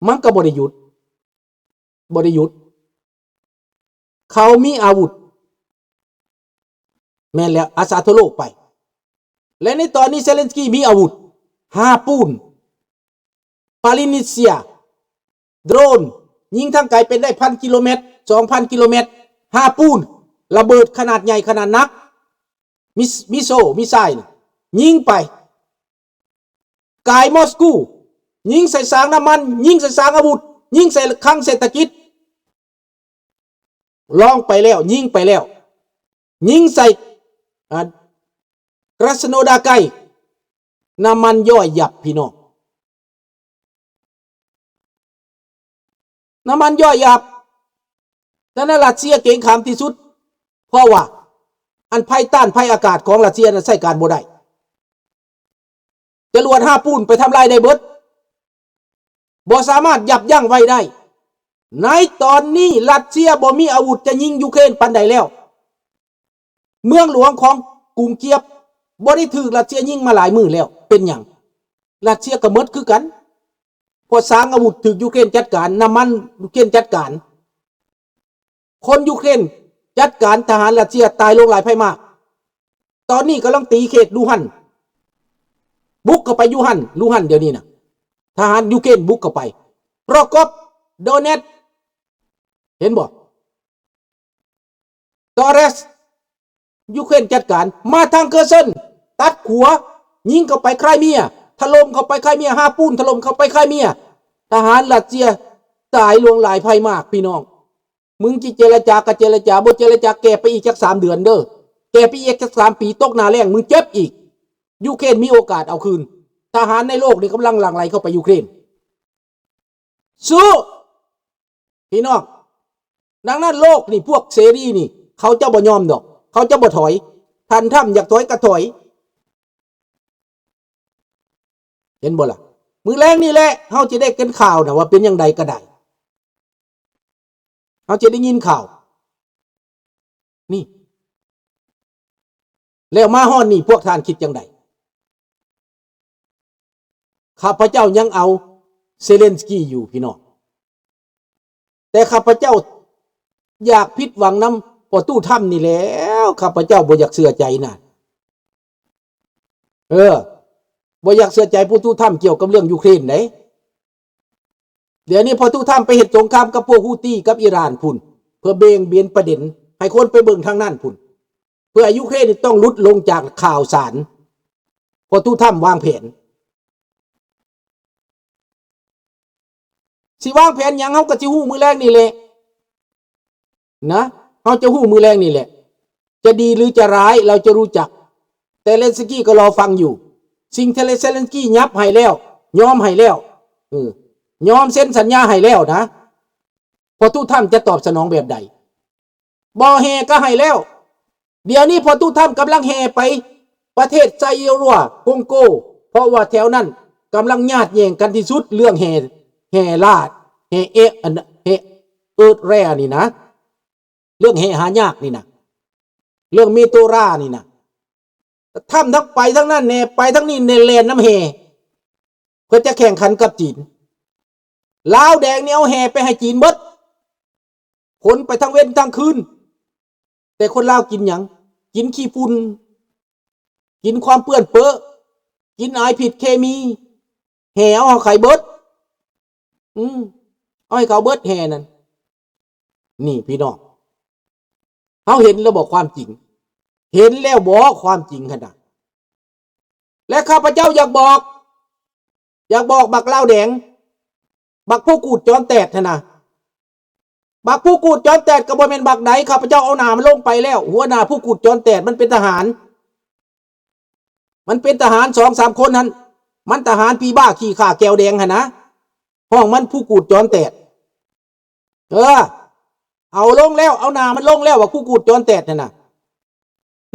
ມັນກໍບໍ່ໄດ້ຢຸດ ບໍ່ໄດ້ຢຸດ. ເຂົາມີອາວຸດ ແມ່ນແລ້ວ ອາສາທົ່ວໂລກໄປ ແລະ ໃນຕອນນີ້ເຊເລັນສກີມີອາວຸດ ຮາປູນ ປາລິນິເຊຍ ໂດຣນ ຍິງທາງໄກເປັນໄດ້ພັນກິໂລແມັດ ສອງພັນກິໂລແມັດ ຮາປູນ ລະເບີດຂະໜາດໃຫຍ່ຂະໜາດໜັກ ມິສ ມິສເຊລ ມິສໄຊນ໌ ຍິງໄປ ກາຍມອສກູ ຍິງໃສ່ສາງນ້ຳມັນ ຍິງໃສ່ສາງອາວຸດ ຍິງໃສ່ຄັງເສດຖະກິດ ລອງໄປແລ້ວ ຍິງໄປແລ້ວ ຍິງໃສ່ ອາ ກຣາສໂນດາໄກ ນ້ຳມັນຍ່ອຍຍັບ ພີ່ນ້ອງ. ນ້ຳມັນຍ່ອຍຍັບ. ສະນັ້ນ ຣັດເຊຍເກັ່ງຂາມທີ່ສຸດ ເພາະວ່າອັນໄພຕ້ານໄພອາກາດຂອງຣັດເຊຍນັ້ນໃຊ້ການບໍ່ໄດ້. ຈະຫຼວດຮາປູນໄປທຳລາຍໄດ້ເບິດ. ບໍ່ສາມາດຢັບຢັ້ງໄວ້ໄດ້. ໃນຕອນນີ້ຣັດເຊຍບໍ່ມີອາວຸດຈະຍິງຢູເຄຣນປານໃດແລ້ວ. ເມືອງຫຼວງຂອງກຸງກຽບບໍ່ໄດ້ຖືກຣັດເຊຍຍິງມາຫຼາຍມື້ແລ້ວ. ເປັນຫຍັງ? ຣັດເຊຍກໍໝົດຄືກັນ. ເພາະສາງອາວຸດຖືກຢູເຄຣນຈັດການ, ນ້ຳມັນຢູເຄຣນຈັດການ. ຄົນຢູເຄຣນຈັດການ, ທະຫານຣັດເຊຍຕາຍລົງຫຼາຍໄພມາກ. ຕອນນີ້ກຳລັງຕີເຂດລູຮັນ, ບຸກເຂົ້າໄປຢູຮັນ, ລູຮັນດຽວນີ້ນະ, ທະຫານຢູເຄຣນບຸກເຂົ້າໄປ. ໂຣກອບ, ໂດເນັດ, ເຫັນບໍ່? ໂຕເຣສ, ຢູເຄຣນຈັດການ. ມາທາງເຄີເຊິນ, ຕັດຂວາ, ຍິງເຂົ້າໄປໄຄຣເມຍ, ຖະຫຼົ່ມເຂົ້າໄປໄຄຣເມຍ, ຮາປູນຖະຫຼົ່ມເຂົ້າໄປໄຄຣເມຍ. ທະຫານຣັດເຊຍຕາຍຫຼວງຫຼາຍໄພມາກ, ພີ່ນ້ອງ. ມຶງຊິເຈລະຈາກໍເຈລະຈາ, ບໍ່ເຈລະຈາແກ່ໄປອີກຈັກສາມເດືອນເດີ້, ແກ່ໄປອີກຈັກສາມປີ, ຕົກໜ້າແລ້ງ ມຶງເຈັບອີກ. ຢູເຄຣນມີໂອກາດເອົາຄືນ. ທະຫານໃນໂລກນີ້ກຳລັງຫຼັ່ງໄຫຼເຂົ້າໄປຢູເຄຣນ. ສູ້ ພີ່ນ້ອງ. ດັ່ງນັ້ນໂລກນີ້ ພວກເສລີນີ້ ເຂົາເຈົ້າບໍ່ຍອມດອກ, ເຂົາເຈົ້າບໍ່ຖອຍ. ທ່ານທຣຳຢາກຖອຍກໍຖອຍ. ເຫັນບໍ່ລະ? ມື້ແລງນີ້ແຫຼະ ເຮົາຈະໄດ້ເຫັນຂ່າວນະ ວ່າເປັນຈັ່ງໃດກໍໄດ້. ເຮົາຈະໄດ້ຍິນຂ່າວນີ້. ແລ້ວມາຮອດນີ້ ພວກທ່ານຄິດຈັ່ງໃດ? ຂ້າພະເຈົ້າຍັງເອົາເຊເລັນສກີຢູ່ ພີ່ນ້ອງ. ແຕ່ຂ້າພະເຈົ້າຢາກຜິດຫວັງນຳພໍ່ຕູ້ທຣຳນີ້ແຫຼ້ວ, ຂ້າພະເຈົ້າບໍ່ຢາກເຊື່ອໃຈນະ. ເອີ, ບໍ່ຢາກເຊື່ອໃຈພໍ່ຕູ້ທຣຳກ່ຽວກັບເລື່ອງຢູເຄຣນເດ້. ດຽວນີ້ພໍ່ຕູ້ທຣຳໄປເຮັດສົງຄາມກັບພວກຮູ້ຕີກັບອີຣານພຸ້ນ, ເພື່ອເບງບຽນປະເດັນໃຫ້ຄົນໄປເບິ່ງທາງນັ້ນພຸ້ນ, ເພື່ອໃຫ້ຢູເຄຣນນີ້ຕ້ອງຫຼຸດລົງຈາກຂ່າວສານ. ພໍ່ຕູ້ທຣຳວາງແຜນ. ຊິວາງແຜນຫຍັງ ເຮົາກໍຊິຮູ້ມື້ແລງນີ້ແຫຼະນະ, ເຮົາຈະຮູ້ມື້ແລງນີ້ແຫຼະ. ຈະດີຫຼືຈະຮ້າຍ ເຮົາຈະຮູ້ຈັກ. ເຊເລັນສກີກໍລໍຟັງຢູ່. ສິ່ງທີ່ເຊເລັນສກີຫຍັບໃຫ້ແລ້ວ, ຍອມໃຫ້ແລ້ວ, ເອີ, ຍອມເຊັນສັນຍາໃຫ້ແລ້ວນະ, ພໍ່ຕູ້ທຣຳຈະຕອບສະໜອງແບບໃດ? ບໍ່ແຮ່ກໍໃຫ້ແລ້ວ. ດຽວນີ້ພໍ່ຕູ້ທຣຳກຳລັງແຫ່ໄປປະເທດໄຊໂຍຣັວ ໂກງໂກ, ເພາະວ່າແຖວນັ້ນກຳລັງຍາດແຍ່ງກັນທີ່ສຸດ ເລື່ອງແຮ່, ແຮ່ລາດ, ແຮ່ເອ, ອັນ, ແຮ່ເອີດແຣນີ້ນະ, ເລື່ອງແຮ່ຫາຍາກນີ້ນະ, ເລື່ອງເມໂຕຣານີ້ນະ. ທຳທັງໄປທາງນັ້ນແດ່, ໄປທາງນີ້ແດ່, ແລ່ນນຳແຮ່ ເພື່ອຈະແຂ່ງຂັນກັບຈີນ. ລາວແດງນີ້ເອົາແຮ່ໄປໃຫ້ຈີນເບິດ, ຂົນໄປທັງເວັນທັງຄືນ. ແຕ່ຄົນລາວກິນຫຍັງ? ກິນຂີ້ຝຸ່ນ, ກິນຄວາມເປື້ອນເປິ, ກິນອາຍພິດເຄມີ, ແຮ່ເອົາເຮົາໄຂເບິດ. ອືມ, ເອົາໃຫ້ເຂົາເບິດແຮ່ນັ້ນ. ນີ້ພີ່ນ້ອງ, ເຮົາເຫັນແລ້ວບໍ່ຄວາມຈິງ? ເຫັນແລ້ວບໍ່ຄວາມຈິງຫັ້ນນະ? ແລະ ຂ້າພະເຈົ້າຢາກບອກ, ຢາກບອກບັກລາວແດງ, ບັກຜູ້ກູດຈອນແຕດຫັ້ນນະ. ບັກຜູ້ກູດຈອນແຕດກໍບໍ່ແມ່ນບັກໃດ, ຂ້າພະເຈົ້າເອົາໜ້າມັນລົງໄປແລ້ວ. ຫົວໜ້າຜູ້ກູດຈອນແຕດມັນເປັນທະຫານ, ມັນເປັນທະຫານສອງສາມຄົນຫັ້ນ, ມັນທະຫານຜີບ້າຂີ້ຂ້າແກວແດງຫັ້ນນະ, ຮ້ອງມັນຜູ້ກູດຈອນແຕດ. ເອີ, ເອົາລົງແລ້ວ, ເອົາໜ້າມັນລົງແລ້ວ, ວ່າຜູ້ກູດຈອນແຕດຫັ້ນນະ.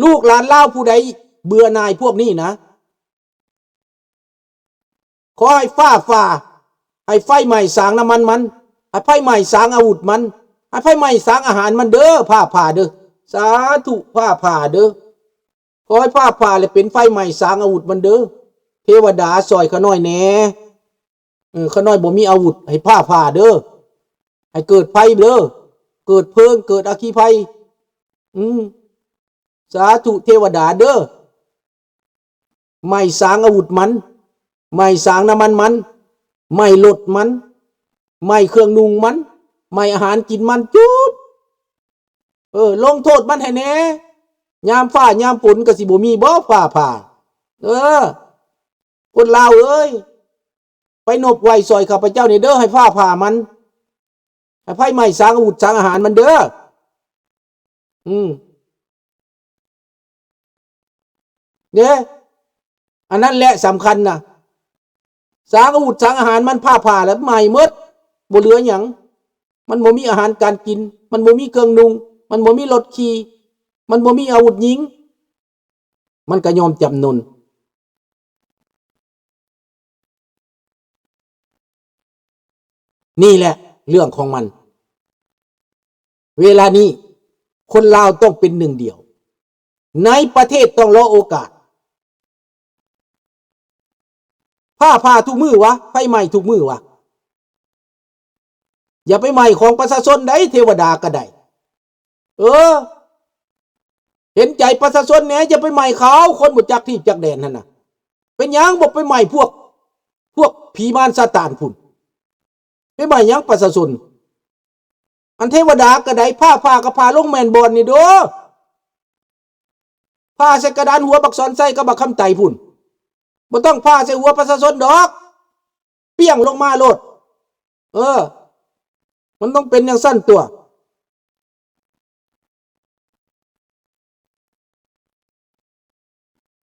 ລູກຫຼານລາວຜູ້ໃດເບື່ອໜ່າຍພວກນີ້ນະ, ຂໍໃຫ້ຟ້າຜ່າ, ໃຫ້ໄຟໄໝ້ສາງນ້ຳມັນມັນ, ໃຫ້ໄຟໄໝ້ສາງອາວຸດມັນ, ໃຫ້ໄຟໄໝ້ສາງອາຫານມັນເດີ້, ຟ້າຜ່າເດີ້. ສາທຸ, ຟ້າຜ່າເດີ້. ຂໍໃຫ້ຟ້າຜ່າ ແລະ ເປັນໄຟໄໝ້ສາງອາວຸດມັນເດີ້. ເທວະດາ ຊ່ອຍຂ້ານ້ອຍແດ່. ຂ້ານ້ອຍບໍ່ມີອາວຸດ ໃຫ້ຟ້າຜ່າເດີ ໃຫ້ເກີດໄຟເດີ ເກີດເພີງ ເກີດອັກຄີໄພ. ອືມ ສາທຸເທວະດາເດີ ໄໝ້ສາງອາວຸດມັນ ໄໝ້ສາງນ້ຳມັນມັນ ໄໝ້ລົດມັນ ໄໝ້ເຄື່ອງນຸ່ງມັນ ໄໝ້ອາຫານກິນມັນ ຈຸບ ເອີ ລົງໂທດມັນໃຫ້ແດ່. ຍາມຟ້າຍາມຝົນກໍຊິບໍ່ມີບໍ່ຟ້າຜ່າ? ເອີ ຄົນລາວເອີຍ ໄປນົບໄຫວ້ຊ່ອຍຂ້າພະເຈົ້າແດ່ເດີ ໃຫ້ຟ້າຜ່າມັນ ໃຫ້ໄຟໄໝ້ສາງອາວຸດສາງອາຫານມັນເດີ. ອືມ ເດ້ ອັນນັ້ນແຫຼະສຳຄັນນະ. ສາງອາວຸດສາງອາຫານມັນຟ້າຜ່າແລ້ວໄໝ້ໝົດ ບໍ່ເຫຼືອຫຍັງ. ມັນບໍ່ມີອາຫານການກິນ ມັນບໍ່ມີເຄື່ອງນຸ່ງ ມັນບໍ່ມີລົດຂີ່ ມັນບໍ່ມີອາວຸດຍິງ ມັນກໍຍອມຈຳນົນ. ນີ້ແຫຼະເລື່ອງຂອງມັນ. ເວລານີ້ຄົນລາວຕ້ອງເປັນໜຶ່ງດຽວ ໃນປະເທດຕ້ອງລໍໂອກາດ. ຟ້າຜ່າທຸກມື້ວະ ໄຟໄໝ້ທຸກມື້ວະ. ຢ່າໄປໄໝ້ຂອງປະຊາຊົນໃດ ເທວະດາກໍໄດ້. ເອີ ເຫັນໃຈປະຊາຊົນແດ່ ຢ່າໄປໄໝ້ເຂົາ ຄົນບໍ່ຈັກທີ່ຈັກແດນຫັ້ນນະ. ເປັນຫຍັງບໍ່ໄປໄໝ້ພວກ ພວກຜີມານຊາຕານພຸ້ນ? ໄປໄໝ້ຫຍັງປະຊາຊົນ? ອັນເທວະດາກໍໄດ້ ຟ້າຜ່າກໍຜ່າລົງແມ່ນບ່ອນນີ້ໂດ. ຜ່າໃສ່ກະດານຫົວບັກສອນໄຊກັບບັກຄຳໄຕພຸ້ນ. ບໍ່ຕ້ອງຜ່າໃສ່ຫົວປະຊາຊົນດອກ. ປ່ຽງລົງມາໂລດ. ເອີ ມັນຕ້ອງເປັນຈັ່ງຊັ້ນຕົວະ.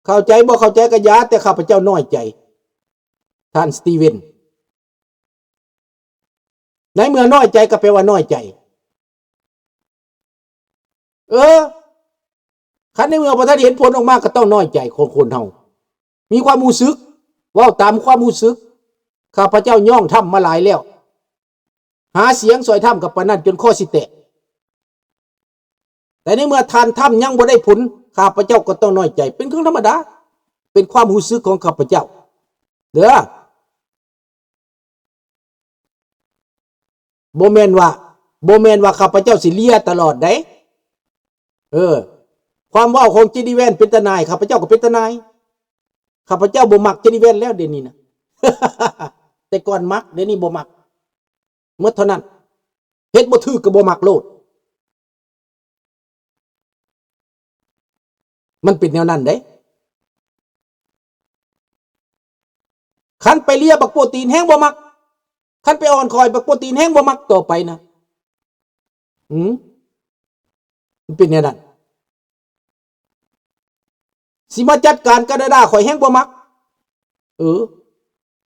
ເຂົ້າໃຈບໍ່ເຂົ້າໃຈກໍຢ່າ, ແຕ່ຂ້າພະເຈົ້ານ້ອຍໃຈທ່ານສະຕີເວັນ. ໃນເມື່ອນ້ອຍໃຈກໍແປວ່ານ້ອຍໃຈ. ເອີ ຄັນໃນເມື່ອບໍ່ທັນເຫັນຜົນອອກມາກໍຕ້ອງນ້ອຍໃຈ. ຄົນ ຄົນເຮົາມີຄວາມຮູ້ສຶກ, ເວົ້າຕາມຄວາມຮູ້ສຶກ. ຂ້າພະເຈົ້າຍ້ອງທຳມາຫຼາຍແລ້ວ, ຫາສຽງຊ່ອຍທຳກັບປານນັ້ນຈົນຄໍຊິແຕກ. ແຕ່ໃນເມື່ອທ່ານທຳຍັງບໍ່ໄດ້ຜົນ, ຂ້າພະເຈົ້າກໍຕ້ອງນ້ອຍໃຈ, ເປັນເລື່ອງທຳມະດາ, ເປັນຄວາມຮູ້ສຶກຂອງຂ້າພະເຈົ້າເດີ້. ບໍ່ແມ່ນວ່າ ບໍ່ແມ່ນວ່າຂ້າພະເຈົ້າຊິເລຍຕະຫຼອດໃດ. ເອີ ຄວາມເວົ້າຂອງເຈດີແວ່ນເປັນຕາໜ່າຍ, ຂ້າພະເຈົ້າກໍເປັນຕາໜ່າຍ. ຂ້າພະເຈົ້າບໍ່ມັກເຈດີແວ່ນແລ້ວດຽວນີ້ນະ. ແຕ່ກ່ອນມັກ, ດຽວນີ້ບໍ່ມັກ. ໝົດເທົ່ານັ້ນ. ເຮັດບໍ່ຖືກກໍບໍ່ມັກໂລດ. ມັນເປັນແນວນັ້ນເດ້. ຄັນໄປເລຍບັກໂປ້ຕີນແຮງບໍ່ມັກ, ຄັນໄປອ່ອນຂ້ອຍບັກໂປ້ຕີນແຮງບໍ່ມັກຕໍ່ໄປນະ. ອືມ ມັນເປັນແນວນັ້ນ. ຊິມາຈັດການກັນດາດາຂ້ອຍແຮງບໍ່ມັກ. ເອີ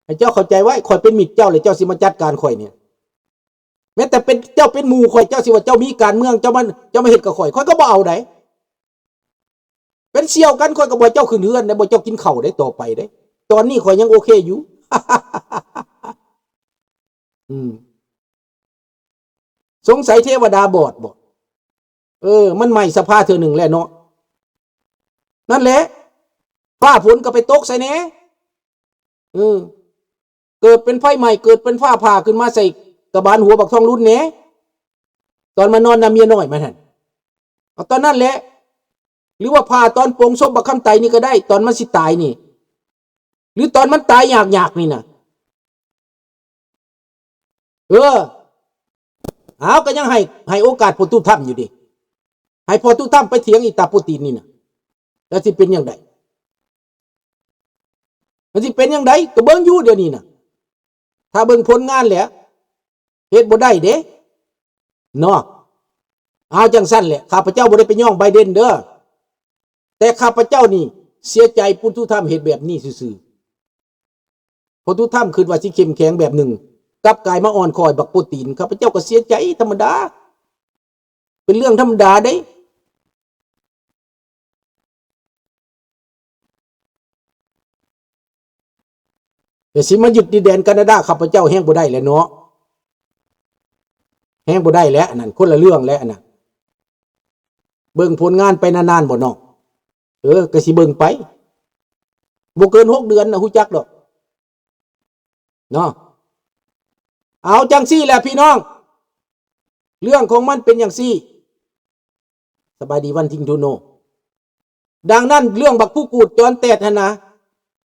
ໃຫ້ເຈົ້າເຂົ້າໃຈໄວ້, ຂ້ອຍເປັນມິດເຈົ້າ ແລ້ວເຈົ້າຊິມາຈັດການຂ້ອຍນີ້. ແມ້ແຕ່ເປັນ ເຈົ້າເປັນໝູ່ຂ້ອຍ, ເຈົ້າຊິວ່າເຈົ້າມີການເມືອງ, ເຈົ້າມາ ເຈົ້າມາເຮັດກັບຂ້ອຍ, ຂ້ອຍກໍບໍ່ເອົາໃດ. ເປັນສ່ຽວກັນ, ຂ້ອຍກໍບໍ່ໃຫ້ເຈົ້າຂຶ້ນເຮືອນໃດ, ບໍ່ໃຫ້ເຈົ້າກິນເຂົ້າໃດ ຕໍ່ໄປເດ້. ຕອນນີ້ຂ້ອຍຍັງໂອເຄຢູ່. ອືມ ສົງໄສເທວະດາບອດບໍ? ເອີ ມັນໄໝ້ສະພາເທື່ອໜຶ່ງແລ້ວເນາະ. ນັ້ນແຫຼະ, ຟ້າຝົນກໍໄປຕົກໃສ່ແດ່. ເອີ ເກີດເປັນໄຟໄໝ້, ເກີດເປັນຟ້າຜ່າຂຶ້ນມາໃສ່ກະບານຫົວບັກທອງລຸນແດ່, ຕອນມານອນນຳເມຍນ້ອຍມັນຫັ້ນ. ເອົາຕອນນັ້ນແຫຼະ. ຫຼືວ່າຜ່າຕອນໂປງສົບບັກຄຳໄຕນີ້ກໍໄດ້, ຕອນມັນຊິຕາຍນີ້, ຫຼືຕອນມັນຕາຍຍາກໆນີ້ນະ. ເອີ ເອົາ ກໍຍັງໃຫ້ ໃຫ້ໂອກາດພໍ່ຕູ້ທຳຢູ່ເດ. ໃຫ້ພໍ່ຕູ້ທຳໄປຖຽງອີຕາໂປຕີນນີ້ນະ, ແລ້ວຊິເປັນຫຍັງໃດ? ມັນຊິເປັນຫຍັງໃດ? ກໍເບິ່ງຢູ່ດຽວນີ້ນະ. ຖ້າເບິ່ງຜົນງານແລ້ວ ເຮັດບໍ່ໄດ້ເດ້ເນາະ. ເອົາ ຈັ່ງຊັ້ນແຫຼະ, ຂ້າພະເຈົ້າບໍ່ໄດ້ໄປຍ້ອງໄບເດັນເດີ້, ແຕ່ຂ້າພະເຈົ້ານີ້ເສຍໃຈປຸດທຸທຳເຮັດແບບນີ້ຊື່ໆ. ເພາະທຸທຳຄິດວ່າຊິເຂັ້ມແຂງແບບໜຶ່ງ, ກັບກາຍມາອ່ອນຂ້ອຍບັກໂປຕີນ. ຂ້າພະເຈົ້າກໍເສຍໃຈທຳມະດາ, ເປັນເລື່ອງທຳມະດາເດ້. ແຕ່ຊິມາຍຶດດິນແດນການາດາ ຂ້າພະເຈົ້າແຮງບໍ່ໄດ້ແຫຼະເນາະ, ແຮງບໍ່ໄດ້ແຫຼະ. ອັນນັ້ນຄົນລະເລື່ອງແຫຼະ. ອັນນັ້ນເບິ່ງຜົນງານໄປນານໆບໍ່ນ້ອງ? ເອີ ກໍຊິເບິ່ງໄປ, ບໍ່ເກີນຫົກເດືອນນະ ຮູ້ຈັກດອກເນາະ. ເອົາຈັ່ງຊີ້ແຫຼະພີ່ນ້ອງ ເລື່ອງຂອງມັນເປັນຈັ່ງຊີ້. ສະບາຍດີວັນທິງທູໂນ. ດັ່ງນັ້ນເລື່ອງບັກຜູ້ກູດຈອມແຕດຫັ້ນນະ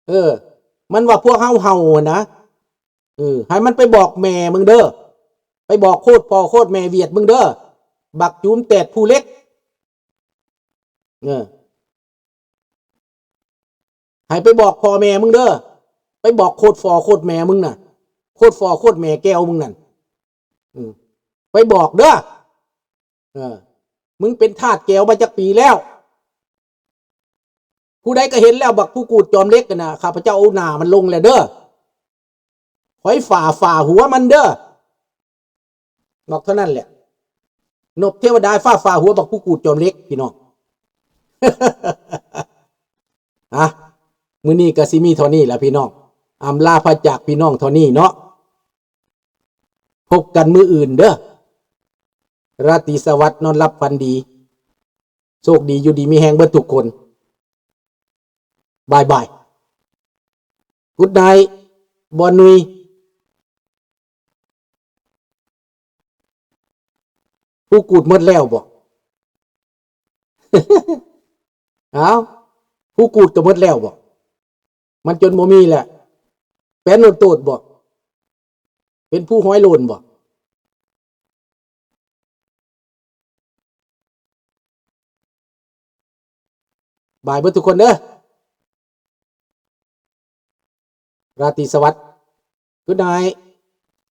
ເອີ ມັນວ່າພວກເຮົາເຫົ່າຫັ້ນນະ ເອີ ໃຫ້ມັນໄປບອກແມ່ມຶງເດີ ໄປບອກໂຄດພໍ່ໂຄດແມ່ຫວຽດມຶງເດີ ບັກຈູມແຕດຜູ້ເລັກ ເອີ ໃຫ້ໄປບອກພໍ່ແມ່ມຶງເດີ ໄປບອກໂຄດພໍ່ໂຄດແມ່ມຶງນະ ໂຄດພໍ່ໂຄດແມ່ແກ້ວມຶງນັ້ນ ເອີ ໄປບອກເດີ ເອີ ມຶງເປັນທາດແກ້ວມາຈັກປີແລ້ວ? ຜູ້ໃດກໍເຫັນແລ້ວ ບັກຜູ້ກູດຈອມເຫຼັກຫັ້ນນະ ຂ້າພະເຈົ້າເອົາໜ້າມັນລົງແລ້ວເດີ ຂ້ອຍຟາ ຟາຫົວມັນເດີ ບອກເທົ່ານັ້ນແຫຼະ ນົບເທວະດາຟ້າຟາຫົວບັກຜູ້ກູດຈອມເຫຼັກ ພີ່ນ້ອງ. ອ່ະ ມື້ນີ້ກໍຊິມີເທົ່ານີ້ລະພີ່ນ້ອງ ອຳລາພາຈາກພີ່ນ້ອງເທົ່ານີ້ເນາະ. ພົບກັນມື້ອື່ນເດີ. ລາຕີສະຫວັດ ນອນຫຼັບຝັນດີ ໂຊກດີ ຢູ່ດີມີແຮງເບິດທຸກຄົນ. ບາຍບາຍ. Good night ບອນນຸຍ. ຜູ້ກູດໝົດແລ້ວບໍ? ເອົ້າ ຜູ້ກູດກໍໝົດແລ້ວບໍ? ມັນຈົນບໍ່ມີແລ້ວ ແປນໂດນໂຕດບໍ? ເປັນຜູ້ຮ້ອຍໂລນບໍ? ບາຍເບິດທຸກຄົນເດີ. ລາຕີສະຫວັດ. Good night.